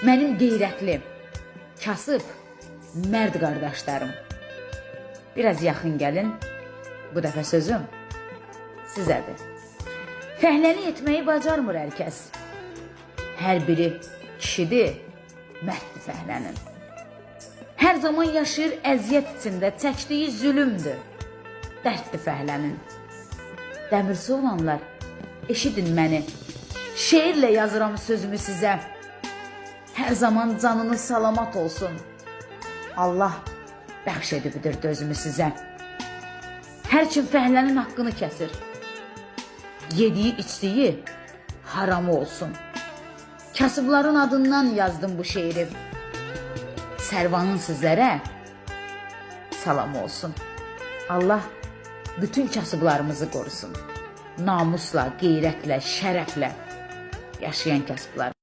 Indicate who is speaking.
Speaker 1: Mənim qeyrətli, kasıb, mərd qardaşlarım. Biraz yaxın gəlin. Bu dəfə sözüm sizədir. Fəhləni etməyi bacarmır hər kəs. Hər biri kişidir, mərddir fəhlənin. Hər zaman yaşayır əziyyət içində, çəkdiyi zülmdür, dərddir fəhlənin. Dəmirçi olanlar, eşidin məni. Şeirlə yazıram sözümü sizə. Hər zaman canınız salamat olsun. Allah bəxş edibdir dözümü sizə. Hər kim fəhlənin haqqını kəsir. Yediyi, içdiyi haramı olsun. Kasıbların adından yazdım bu şeiri. Sərvanın sizlərə salam olsun. Allah bütün kasıblarımızı qorusun. Namusla, qeyrətlə, şərəflə yaşayan kasıblar.